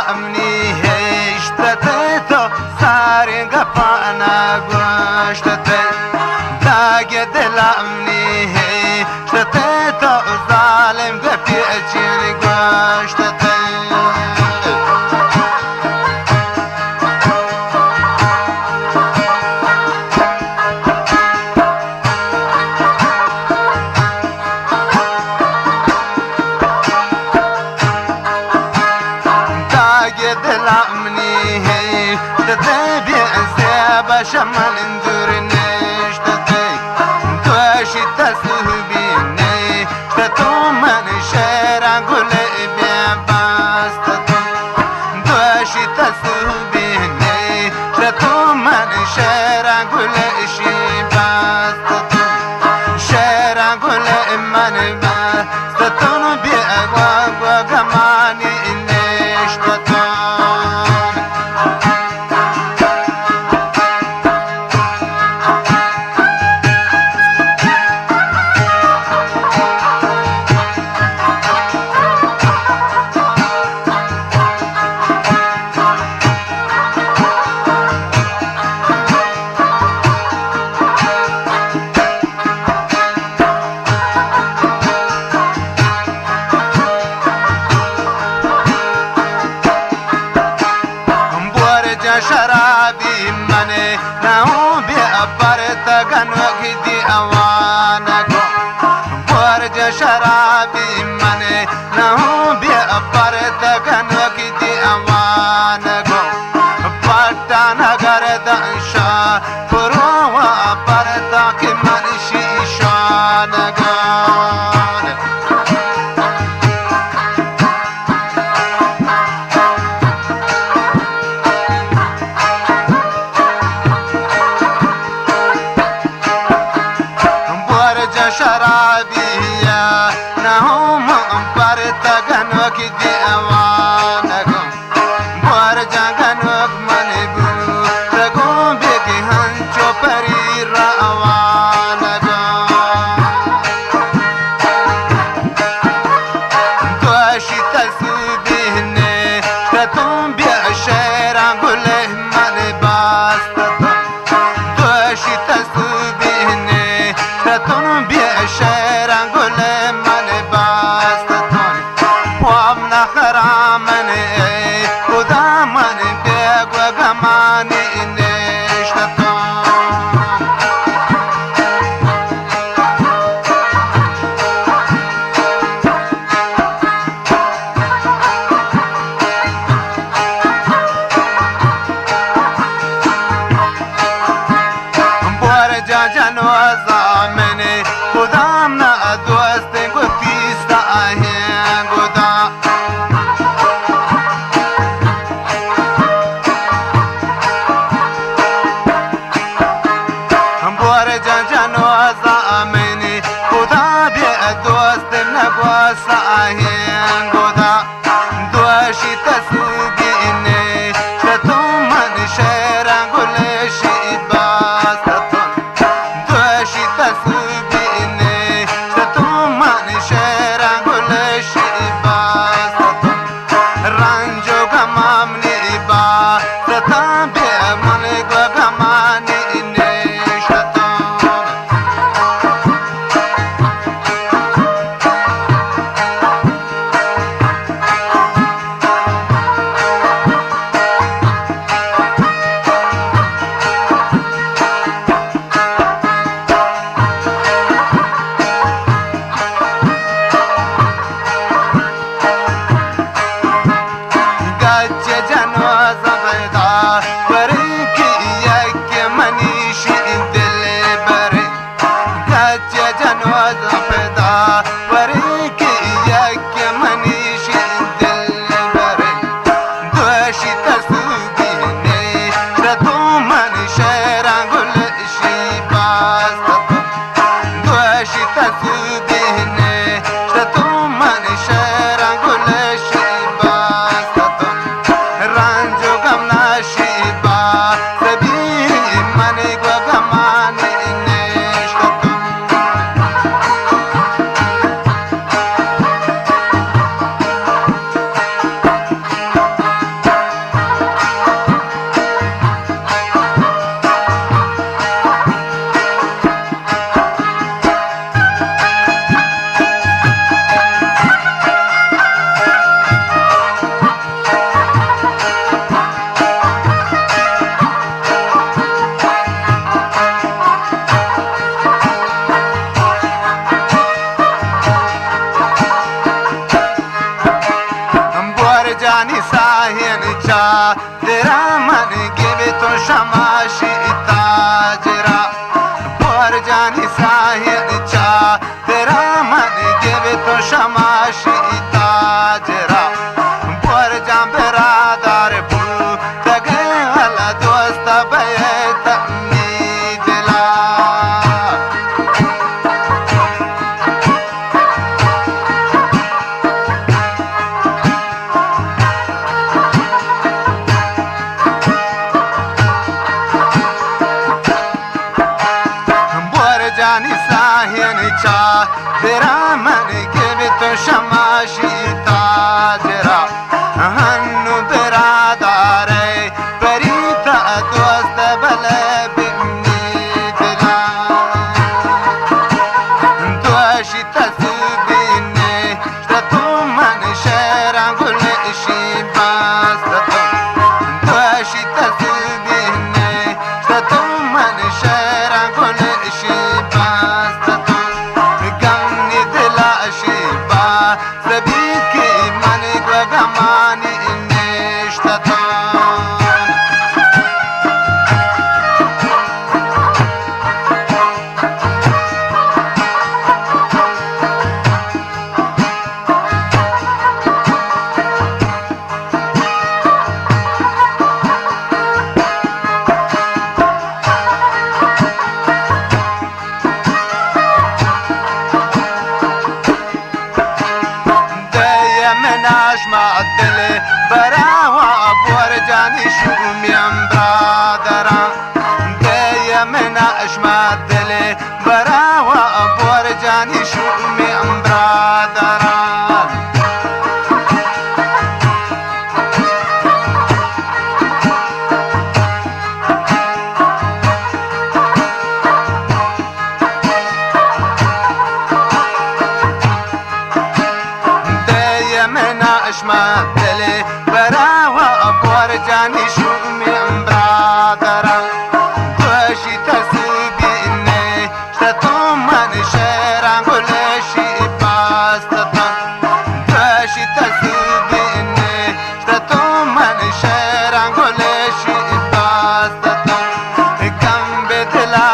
امنی ہشت تے تو ساریں گپاں نہ گوشت تے، داگ دل امنی ہشت تے تو ظالم گپی اچین گوشت تے۔ داگ دل امنی ہشت تے بی زیب شمن دور نشت تے، دوشی تسوبی نشت تو من شیران گل بی بست تو، دوشی تسوبی نشت تو من شیران گل شی بست تو، شیران گل من بست ستون بی اگا گو گمانی نشتتون۔ بورج شرابی من نہ ہوں بے ابر تگن وقتی اوان گو۔ بورج شرابی من نہ ہوں بے ابر تگن وقتی اوان گو۔ پٹان گردن شاہ پرو و ابر تاکہ من شیشان گان۔ بورج شرابی یا نہ ہوں من پر تگن وقتی اوان گو۔ بورجاں گنوک من بو، تگوں بے کہ ہنچو پری روانگاں۔ دوشی تسوبی نے، تتوں بیا شیراں گلے من باست۔ دوشی تسوبی نے، تتوں بیا شیراں گلے من باست۔ وام نخرا من اے خدا من بیگ و گمانی نشتتوں۔ بورجا جنوزا من خدا من دوست گو پیستا آہیں گدا۔ بورجا جنوزا من خدا بے دوست نگوسا آہیں گدا۔ دوشی تسوبی نے، تتوں من شیراں گلے شی باستوں۔ دوشی تسوبی نے، تتوں من شیراں گلے شی باستوں۔ رنج و غمام نی با، ستاں بے من گو غمانی نشتتوں۔ شماشی تاجرا، برجان برادر بوتگیں، ہلا دوست بیت نی دلا۔ برجانی ساہین چادراں من گپت، شماشی تاجرا، ہنو برادارے پریتا دوست بلے بنی دلا۔ دوشی تسبیح نے شتو من شعراں گلشی باستتو۔ دوشی تسبیح نے شتو من شعراں گلشی باستتو۔ گمنی دلا شی با سبیکی من گو گمانی نشتتو۔ دیم ناشما دل براوا برجانی شومیم برادران۔ دیم ناشما دل براوا برجانی شومیم برادران۔ دیم ناشما دل براوا برجانی شومیم برادران۔ دوشی تسبیح نے شتو من شعراں گلشی باستتو۔ دوشی تسبیح نے شتو من شعراں گلشی باستتو۔ کم بدلا